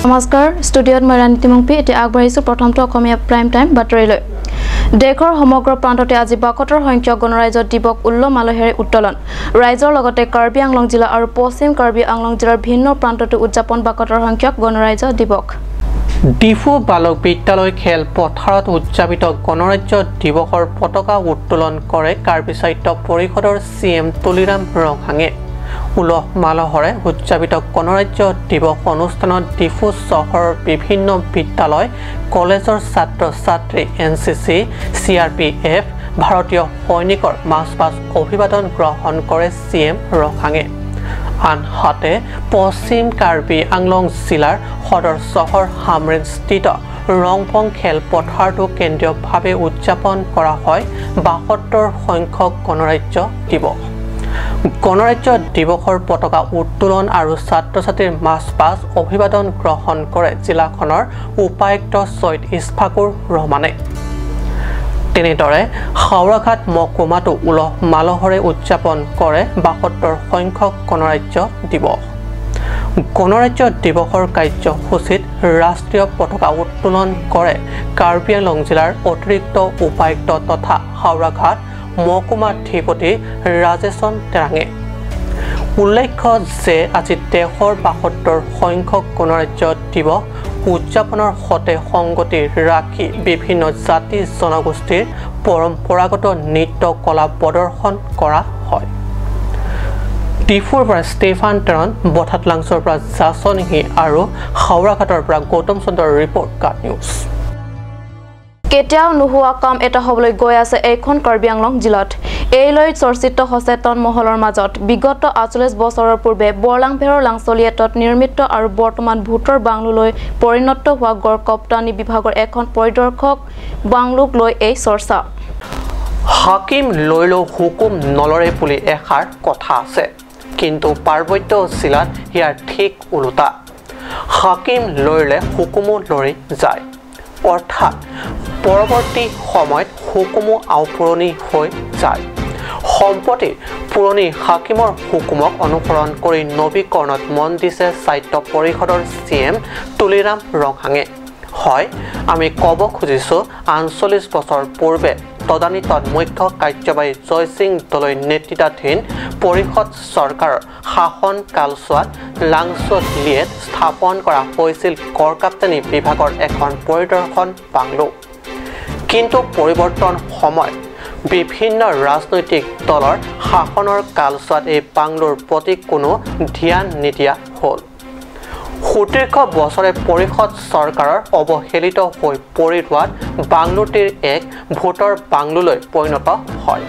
নমস্কাৰ, ষ্টুডিঅ'ত মই ৰাণী তিমুংপি। এতিয়া আগবাঢ়িছোঁ প্ৰথমটো অসমীয়া প্ৰাইম টাইম বাতৰিলৈ। দেশৰ সমগ্ৰ প্ৰান্ততে আজি ৭২ সংখ্যক গণৰাজ্য দিৱস উল্লহ মালহেৰে উত্তোলন। ৰাজ্যৰ লগতে কাৰ্বি আংলং জিলা আৰু পশ্চিম কাৰ্বি আংলং জিলাৰ ভিন্ন প্ৰান্ততো উদযাপন ৭২ সংখ্যক গণৰাজ্য দিৱস। ডিফু বালক বিদ্যালয় খেলপথাৰত উদযাপিত গণৰাজ্য দিৱসৰ পতাকা উত্তোলন কৰে কাৰ্বি সাহিত্য পৰিষদৰ চি এম তুলিৰাম ৰংহাঙে। উলহ মালহৰে উদযাপিত গণৰাজ্য দিৱস অনুষ্ঠানত ডিফু চহৰৰ বিভিন্ন বিদ্যালয় কলেজৰ ছাত্ৰ ছাত্ৰী, N C C, C R P F, ভাৰতীয় সৈনিকৰ মাৰ্চ পাষ্ট অভিবাদন গ্ৰহণ কৰে চি এম ৰংহাঙে। আনহাতে পশ্চিম কাৰ্বি আংলং জিলাৰ সদৰ চহৰ হামৰেণস্থিত ৰংপং খেলপথাৰতো কেন্দ্ৰীয়ভাৱে উদযাপন কৰা হয় ৭২ সংখ্যক গণৰাজ্য দিৱস। গণৰাজ্য দিৱসৰ পতাকা উত্তোলন আৰু ছাত্ৰ ছাত্ৰীৰ মাৰ্চ পাষ্ট অভিবাদন গ্ৰহণ কৰে জিলাখনৰ উপায়ুক্ত ছৈয়দ ইছফাকুৰ ৰহমানে। তেনেদৰে হাওৰাঘাট মহকুমাতো উলহ মালহৰে উদযাপন কৰে ৭২ সংখ্যক গণৰাজ্য দিৱস। গণৰাজ্য দিৱসৰ কাৰ্যসূচীত ৰাষ্ট্ৰীয় পতাকা উত্তোলন কৰে কাৰ্বি আংলং জিলাৰ অতিৰিক্ত উপায়ুক্ত তথা হাওৰাঘাট মহকুমাধিপতি ৰাজেশন তেৰাঙে। উল্লেখ্য যে আজি দেশৰ ৭২ সংখ্যক গণৰাজ্য দিৱস উদযাপনৰ সতে সংগতি ৰাখি বিভিন্ন জাতি জনগোষ্ঠীৰ পৰম্পৰাগত নৃত্য কলা প্ৰদৰ্শন কৰা হয়। ডিফুৰ পৰা ষ্টেফান টেৰন, বঠাতলাংছৰ পৰা জাছনহি আৰু হাওৰাঘাটৰ পৰা গৌতম চন্দ্ৰৰ ৰিপৰ্ট, কাট নিউজ। কেতিয়াও নোহোৱা কাম এটা হ'বলৈ গৈ আছে এইখন কাৰ্বি আংলং জিলাত। এই লৈ চৰ্চিত সচেতন মহলৰ মাজত। বিগত ৪৮ বছৰৰ পূৰ্বে বৰলাংভেৰৰ লাংচলিয়েটত নিৰ্মিত আৰু বৰ্তমান ভূতৰ বাংলোলৈ পৰিণত হোৱা গড়কাপ্তানি বিভাগৰ এখন পৰিদৰ্শক বাংলোক লৈ এই চৰ্চা। হাকিম লৈলেও হুকুম নলৰে বুলি এষাৰ কথা আছে, কিন্তু পাৰ্বত্য জিলাত ইয়াৰ ঠিক ওলোটা। হাকিম লৈলে হুকুমো লৰি যায়, অৰ্থাৎ পৰৱৰ্তী সময়ত হুকুমো আওপুৰণি হৈ যায়। সম্প্ৰতি পুৰণি হাকিমৰ হুকুমক অনুসৰণ কৰি নৱীকৰণত মন দিছে সাহিত্য পৰিষদৰ চি এম তুলিৰাম ৰংহাঙে। হয়, আমি ক'ব খুজিছোঁ ৪৮ বছৰ পূৰ্বে তদানীতন মুখ্য কাৰ্যবাহী জয়সিং দলৈ নেতৃত্বাধীন পৰিষদ চৰকাৰৰ শাসন কালচোৱাত লাংচলিয়েত স্থাপন কৰা হৈছিল গড়কাপ্তানি বিভাগৰ এখন পৰিদৰ্শন বাংলো। কিন্তু পৰিৱৰ্তন সময়ত বিভিন্ন ৰাজনৈতিক দলৰ শাসনৰ কালচোৱাত এই বাংলোৰ প্ৰতি কোনো ধ্যান নিদিয়া হ'ল। সুদীৰ্ঘ বছৰে পৰিষদ চৰকাৰৰ অৱহেলিত হৈ পৰি ৰোৱাত বাংলোটিৰ এক ভোটৰ বাংলোলৈ পৰিণত হয়।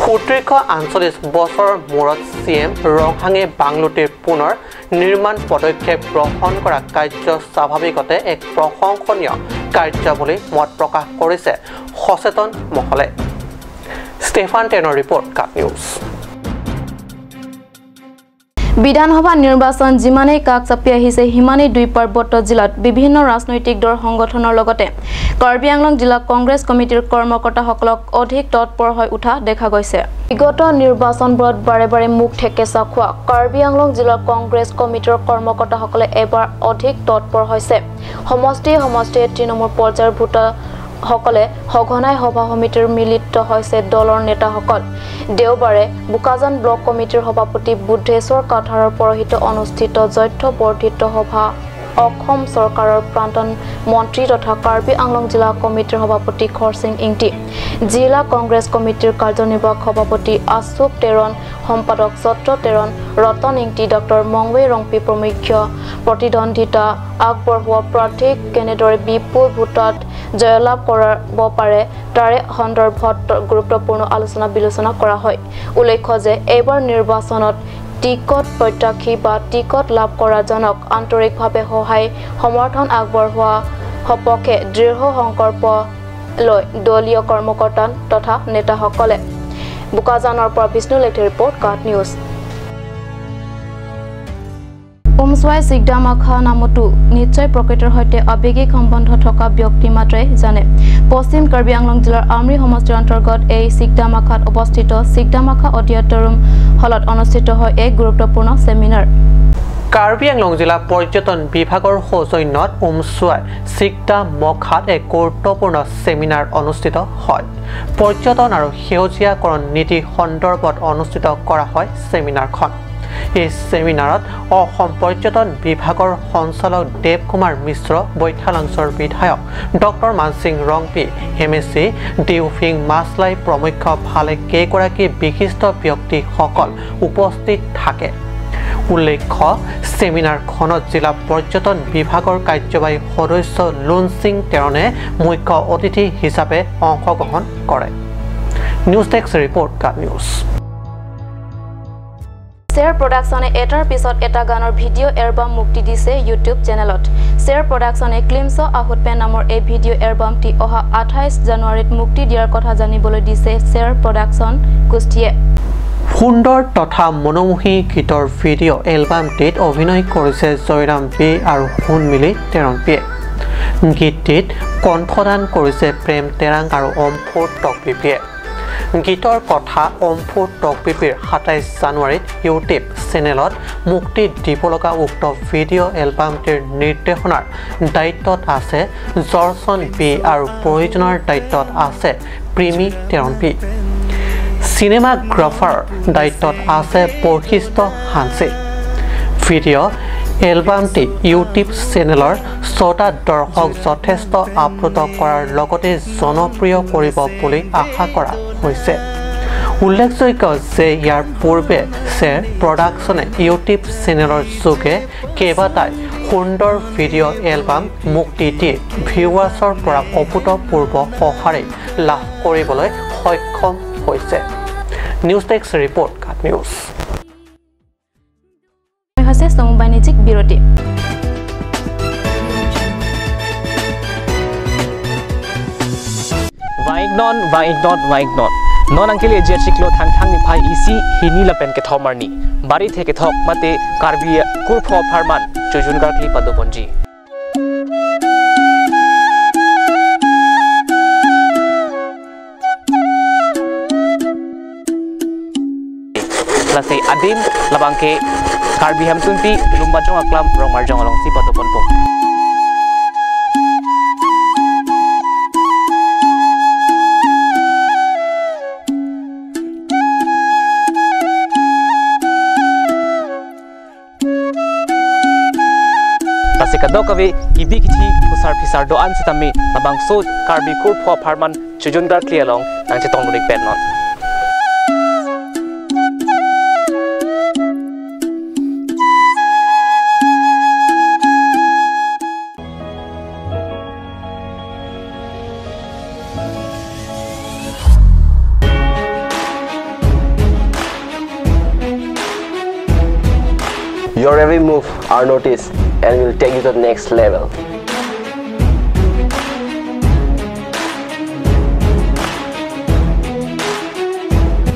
সুদীৰ্ঘ ৪৮ বছৰৰ মূৰত চি এম ৰংহাঙে বাংলোটিৰ পুনৰ নিৰ্মাণ পদক্ষেপ গ্ৰহণ কৰা কাৰ্য স্বাভাৱিকতে এক প্ৰশংসনীয় কাৰ্য বুলি মত প্ৰকাশ কৰিছে সচেতন মহলে। ষ্টেফান টেনৰ ৰিপৰ্ট, কাট নিউজ। বিধানসভা নিৰ্বাচন যিমানেই কাষ চাপি আহিছে সিমানেই দুই পাৰ্বত্য জিলাত বিভিন্ন ৰাজনৈতিক দল সংগঠনৰ লগতে কাৰ্বি আংলং জিলা কংগ্ৰেছ কমিটিৰ কৰ্মকৰ্তাসকলক অধিক তৎপৰ হৈ উঠা দেখা গৈছে। বিগত নিৰ্বাচনবোৰত বাৰে বাৰে মুখ থেকেচা খোৱা কাৰ্বি আংলং জিলা কংগ্ৰেছ কমিটিৰ কৰ্মকৰ্তাসকলে এবাৰ অধিক তৎপৰ হৈছে। সমষ্টিয়ে সমষ্টিয়ে তৃণমূল পৰ্যায়ৰ ভোটাৰ সকলে সঘনাই সভা সমিতিৰ মিলিত হৈছে দলৰ নেতাসকল। দেওবাৰে বোকাজান ব্লক কমিটিৰ সভাপতি বুদ্ধেশ্বৰ কাথাৰৰ পৌৰোহিত্য অনুষ্ঠিত যথ্য বৰ্ধিত সভা অসম চৰকাৰৰ প্ৰাক্তন মন্ত্ৰী তথা কাৰ্বি আংলং জিলা কমিটিৰ সভাপতি খৰসিং ইংতি, জিলা কংগ্ৰেছ কমিটিৰ কাৰ্যনিৰ্বাহক সভাপতি অশোক টেৰন, সম্পাদক চত্ৰ টেৰন, ৰতন ইংতি, ডক্টৰ মংৱে ৰংপি প্ৰমুখ্য প্ৰতিদ্বন্দ্বিতা আগবঢ়োৱা প্ৰাৰ্থীক কেনেদৰে বিপুল ভোটত জয়লাভ কৰাব পাৰে তাৰে সন্দৰ্ভত গুৰুত্বপূৰ্ণ আলোচনা বিলোচনা কৰা হয়। উল্লেখ্য যে এইবাৰ নিৰ্বাচনত টিকট প্ৰত্যাশী বা টিকট লাভ কৰাজনক আন্তৰিকভাৱে সহায় সমৰ্থন আগবঢ়োৱা সপক্ষে দৃঢ় সংকল্প লৈ দলীয় কৰ্মকৰ্তা তথা নেতাসকলে। বোকাজানৰ পৰা বিষ্ণু লেখীৰ ৰিপৰ্ট, কাট নিউজ। উমচুৱাই চিগদামাখা নামতো নিশ্চয় প্ৰকৃতিৰ সৈতে আৱেগিক সম্বন্ধ থকা ব্যক্তি মাত্ৰাই জানে। পশ্চিম কাৰ্বি আংলং জিলাৰ আমৰি সমষ্টিৰ অন্তৰ্গত এই চিগদামাখাত অৱস্থিত চিগদামাখা অডিটৰিয়াম হলত অনুষ্ঠিত হয় এক গুৰুত্বপূৰ্ণ চেমিনাৰ। কাৰ্বি আংলং জিলা পৰ্যটন বিভাগৰ সৌজন্যত উমচুৱাই চিকটা মখাত এক গুৰুত্বপূৰ্ণ চেমিনাৰ অনুষ্ঠিত হয়। পৰ্যটন আৰু সেউজীয়াকৰণ নীতি সন্দৰ্ভত অনুষ্ঠিত কৰা হয় চেমিনাৰখন। এই চেমিনাৰত অসম পৰ্যটন বিভাগৰ সঞ্চালক দেৱ কুমাৰ মিশ্ৰ, বৈঠালাংছৰ বিধায়ক ডক্টৰ মানসিং ৰংপি, হেমেচি দেউফিং মাছলাই প্ৰমুখ্য ভালে কেইগৰাকী বিশিষ্ট ব্যক্তিসকল উপস্থিত থাকে। উল্লেখ্য, চেমিনাৰখনত জিলা পৰ্যটন বিভাগৰ কাৰ্যবাহী সদস্য লুনসিং তেৰণে মুখ্য অতিথি হিচাপে অংশগ্ৰহণ কৰে। নিউজ ডেস্ক ৰিপৰ্ট, কাট নিউজ। শ্বেয়াৰ প্ৰডাকশ্যনে এটাৰ পিছত এটা গানৰ ভিডিঅ' এলবাম মুক্তি দিছে ইউটিউব চেনেলত। শ্বেয়াৰ প্ৰডাকশ্যনে ক্লিমছ আহুতপে নামৰ এই ভিডিঅ' এলবামটি অহা 28 জানুৱাৰীত মুক্তি দিয়াৰ কথা জানিবলৈ দিছে শ্বেয়াৰ প্ৰডাকশ্যন গোষ্ঠীয়ে। সুন্দৰ তথা মনোমোহী গীতৰ ভিডিঅ' এলবামটিত অভিনয় কৰিছে জয়ৰাম বি আৰু সোণমিলি তেৰণপিয়ে। গীতটিত কণ্ঠদান কৰিছে প্ৰেম তেৰাং আৰু অম্ফুৰ টকবিপিয়ে। গীতৰ কথা অম্ফুৰ টকবিপিৰ 27 জানুৱাৰীত ইউটিউব চেনেলত মুক্তি দিব লগা উক্ত ভিডিঅ' এলবামটিৰ নিৰ্দেশনাৰ দায়িত্বত আছে জৰচন বি আৰু প্ৰয়োজনৰ দায়িত্বত আছে প্ৰিমি তেৰণপি। চিনেমাগ্ৰাফাৰৰ দায়িত্বত আছে বৈশিষ্ট্য হানছে। ভিডিঅ' এলবামটি ইউটিউব চেনেলৰ শ্ৰোতা দৰ্শক যথেষ্ট আপ্লুত কৰাৰ লগতে জনপ্ৰিয় কৰিব বুলি আশা কৰা হৈছে। উল্লেখযোগ্য যে ইয়াৰ পূৰ্বে শ্বেয়াৰ প্ৰডাকশ্যনে ইউটিউব চেনেলৰ যোগে কেইবাটাই সুন্দৰ ভিডিঅ' এলবাম মুক্তি দি ভিউৱাৰ্ছৰ পৰা অভূতপূৰ্ব সঁহাৰি লাভ কৰিবলৈ সক্ষম হৈছে। নিউজ ডেস্ক ৰিপৰ্ট, কাট নিউজ। হৈছে চমু বাণিজ্যিক বিৰতি। Vaignon vaignon vaignon non angkele jet siklo thang thang ni phai isi hini la pen ke thomarni bari theke thok mate karbi kurpho pharman chujun gar kli padoponji lase adim labangke karbi hamtunpi lumba jong aklam rongmar jong along si padoponpo. Kadokawe ibi kithi phusar phisar do an sitami labang so karbi kur pho pharman chujun gar clear long nang che tong rik pen non. Your every move are noticed and will take you to the next level.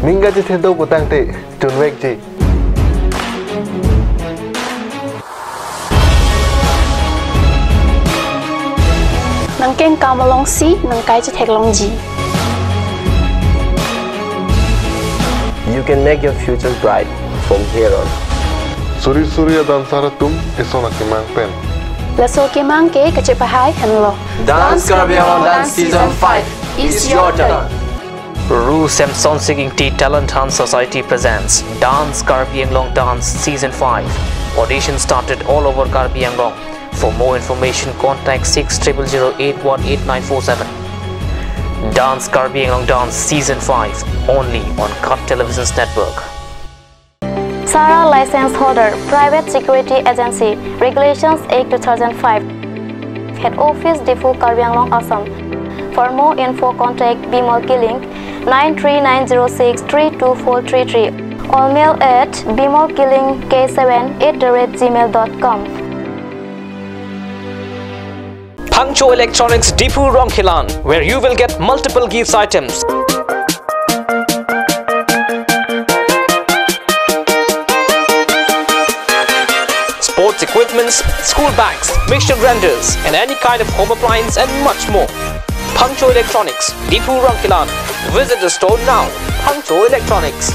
Mingaji thendo butangte tunwek ji. Nangkeng kamalong si nangkai ji theklong ji. You can make your future bright from here on. Suri Surya dansara tum esona ke mang pen. Laso ke mang ke kache pahai hanlo. Dance Karbi Anglong Dance Season 5 is your turn. Ru Samson Singing Tea Talent Hunt Society presents Dance Karbi Anglong Dance Season 5. Audition started all over Karbi Anglong. For more information, contact 6000818947. Dance Karbi Anglong Dance Season 5 only on Cut Television's network. Sara license holder, Private Security Agency, Regulations 8 2005. Head Office, Diphu, Karbi Anglong, Assam. For more info, contact Bimal Killing 93906 32433 or mail at bimalkillingk7@gmail.com. Pangcho Electronics, Diphu, Rongkhilan, where you will get multiple gifts items. Sports equipments, school bags, mixture grinders, and any kind of home appliance and much more. Pangcho Electronics, Diphu, Rongkhilan. Visit the store now. Pangcho Electronics.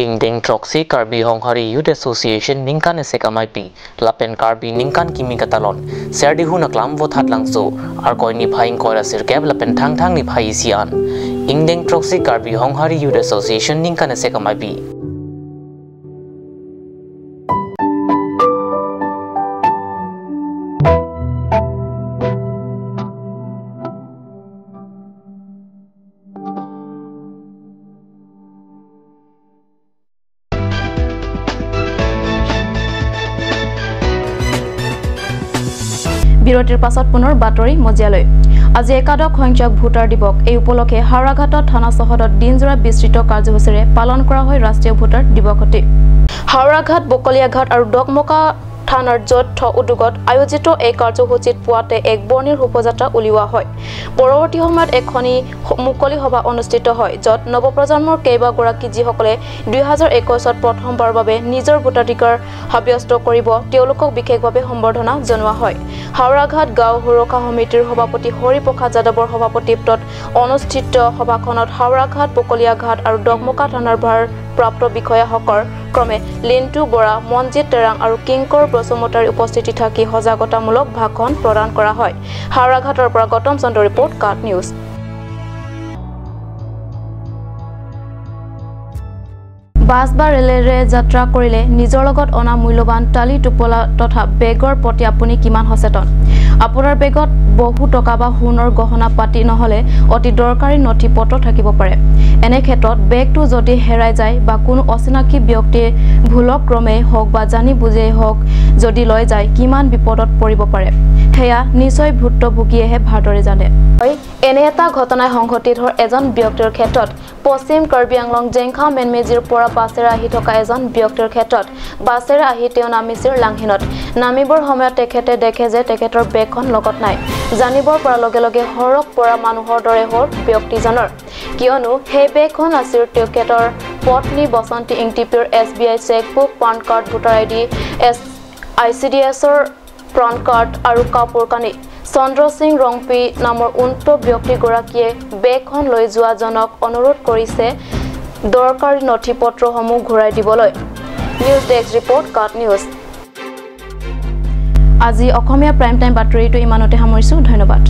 Ingdeng Troxy Karbi Honghari Youth Association ningkan esek amaipi lapen Karbi ningkan kimi katalon serdi hunaklam vothat langso arkoi ni phaing koira sirkep lapen thang thang ni phai sian Ingdeng Troxy Karbi Honghari Youth Association ningkan esek amaipi. বিৰতিৰ পাছত পুনৰ বাতৰি মজিয়ালৈ। আজি একাদশ সংখ্যক voter দিৱস। এই উপলক্ষে হাওৰাঘাটত থানা চৌহদত দিনজোৰা বিস্তৃত কাৰ্যসূচীৰে পালন কৰা হয় ৰাষ্ট্ৰীয় ভোটাৰ দিৱসটি। হাওৰাঘাট, বকলীয়াঘাট আৰু ডকমকা থানাৰ যৌথ উদ্যোগত আয়োজিত এই কাৰ্যসূচীত পুৱাতে এক বৰ্ণিল শোভাযাত্ৰা উলিওৱা হয়। পৰৱৰ্তী সময়ত এখনি মুকলি সভা অনুষ্ঠিত হয়, য'ত নৱপ্ৰজন্মৰ কেইবাগৰাকী যিসকলে 2021ত প্ৰথমবাৰৰ বাবে নিজৰ ভোটাধিকাৰ সাব্যস্ত কৰিব তেওঁলোকক বিশেষভাৱে সম্বৰ্ধনা জনোৱা হয়। হাওৰাঘাট গাঁও সুৰক্ষা সমিতিৰ সভাপতি হৰিপ্ৰসাদ যাদৱৰ সভাপতিত্বত অনুষ্ঠিত সভাখনত হাওৰাঘাট, বকলীয়াঘাট আৰু ডকমকা থানাৰ ভাৰপ্ৰাপ্ত বিষয়াসকল ক্ৰমে লিণ্টু বৰা, মনজিত তেৰাং আৰু কিংকৰ বসুমতাৰীৰ উপস্থিতি থাকি সজাগতামূলক ভাষণ প্ৰদান কৰা হয়। হাওৰাঘাটৰ পৰা গৌতম চন্দ্ৰ ৰিপৰ্ট, কাট নিউজ। বাছ বা ৰেলেৰে যাত্ৰা কৰিলে নিজৰ লগত অনা মূল্যৱান টালি টোপোলা তথা বেগৰ প্ৰতি আপুনি কিমান সচেতন? আপোনাৰ বেগত বহু টকা বা সোণৰ গহনা পাতি নহ'লে অতি দৰকাৰী নথি পত্ৰ থাকিব পাৰে। এনে ক্ষেত্ৰত বেগটো যদি হেৰাই যায় বা কোনো অচিনাকি ব্যক্তিয়ে ভুলক্ৰমে হওক বা জানি বুজিয়েই হওক যদি লৈ যায়, কিমান বিপদত পৰিব পাৰে সেয়া নিশ্চয় ভুক্তভোগীয়েহে ভালদৰে জানে। এনে এটা ঘটনাই সংঘটিত হোৱা এজন ব্যক্তিৰ ক্ষেত্ৰত পশ্চিম কাৰ্বি আংলং জেংখা মেনমেজিৰ পৰা বাছেৰে আহি থকা এজন ব্যক্তিৰ ক্ষেত্ৰত বাছেৰে আহি তেওঁ নামিছিল লাংহিনত। নামিবৰ সময়ত তেখেতে দেখে যে তেখেতৰ বেগখন লগত নাই। জানিবৰ পৰাৰ লগে লগে সৰগ পৰা মানুহৰ দৰে হ'ল ব্যক্তিজনৰ, কিয়নো সেই বেগখন আছিল তেখেতৰ পত্নী বসন্তী ইংটিপিৰ SBI chequebook, PAN card, voter ID, ICDSৰ PAN card আৰু কাপোৰ কানি। চন্দ্ৰ সিং ৰংপি নামৰ উক্ত ব্যক্তিগৰাকীয়ে বেগখন লৈ যোৱাজনক অনুৰোধ কৰিছে দৰকাৰী নথি পত্ৰসমূহ ঘূৰাই দিবলৈ। নিউজ ডেস্ক ৰিপৰ্ট, কাট নিউজ। আজি অসমীয়া প্ৰাইম টাইম বাতৰিটো ইমানতে সামৰিছোঁ। ধন্যবাদ।